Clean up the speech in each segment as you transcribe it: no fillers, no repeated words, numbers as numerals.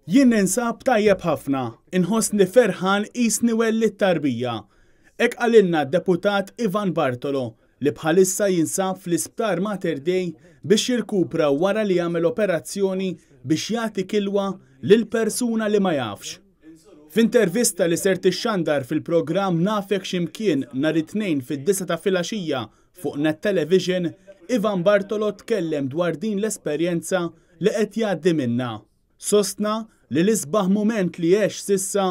Jien ninsab tajjeb ħafna, inħossni ferħan qisni wellidt tarbija. Hekk qalilna d-Deputat Ivan Bartolo li bħalissa jinsab fl-Isptar Mater Dei biex jirkupra wara li għamel operazzjoni biex jagħti kilwa lil persuna li ma jafx. F'intervista li ser tixxandar fil-programm Nafek X'Imkien nhar it-Tnejn fid-disgħa ta' filgħaxija fuq Net Television, Ivan Bartolo tkellem dwar din l-esperjenza li qed jgħaddi minnha. Sostna li l-isbaħ mument li għex s'issa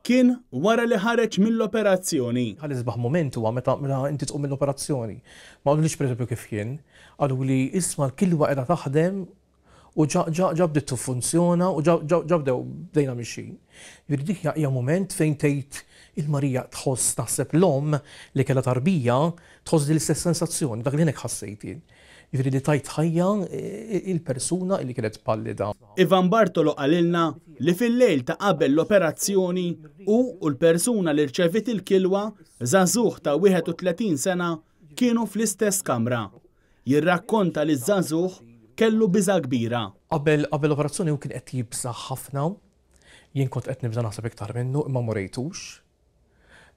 kien wara li ħareġ mill-operazzjoni. L-isbaħ mument huwa meta meta inti tqum mill-operazzjoni. Ma qalulix pereżempju kif kien, qaluli isma' l-kilwa qiegħda taħdem u ġa ġa ġa bdiet tiffunzjona u ġa ġa ġa bdew bdejna mixjin. Jiġifieri dik hija hija mument fejn tgħid il-Marija tħoss naħseb l-omm li kellha tarbija tħoss din l-istess sensazzjoni, dak li jien hekk ħassejt jien. Jiġifieri li tajt ħajja il-persuna li kienet pallida. Ivan Bartolo qalilna li fil-lejl ta' qabel l-operazzjoni hu u l-persuna li rċeviet il-kilwa, żagħżugħ ta' 31 sena, kienu fl-istess kamra. Jirrakkonta li ż-żagħżugħ kellu biża' kbira. Qabel qabel l-operazzjoni hu kien qed jibża' ħafna. Jien kont qed nibża' naħseb iktar minnu imma m'urejtux.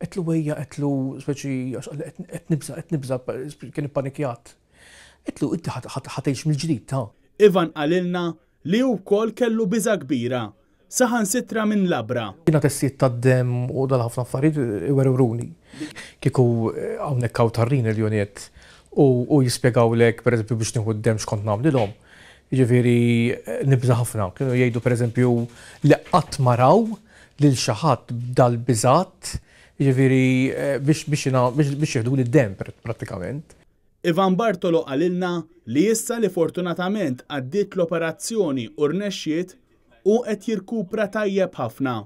Għedtlu ejja għedtlu speċi għax qalli qed nibża' qed nibża' kien ippanikjat. Għedtlu inti ħa tgħix mill-ġdid ta. Ivan qalilna li hu wkoll kellu biża' kbira, saħansitra minn labra. Jiena testijiet tad-demm u dal ħafna affarijiet iwerwruni. Kieku hawnhekk hawn tar-renal unit u jispjegawlek pereżempju biex nieħu d-demm x'kont nagħmlilhom. Jiġifieri nibża' ħafna. Kienu jgħidu pereżempju li qatt ma raw lil xi ħadd b'dal-biżgħat, jiġifieri biex biex biex jieħduli d-demm prattikament. Ivan Bartolo qalilna li issa li fortunatament għaddiet l-operazzjoni u rnexxiet, hu qed jirkupra tajjeb ħafna.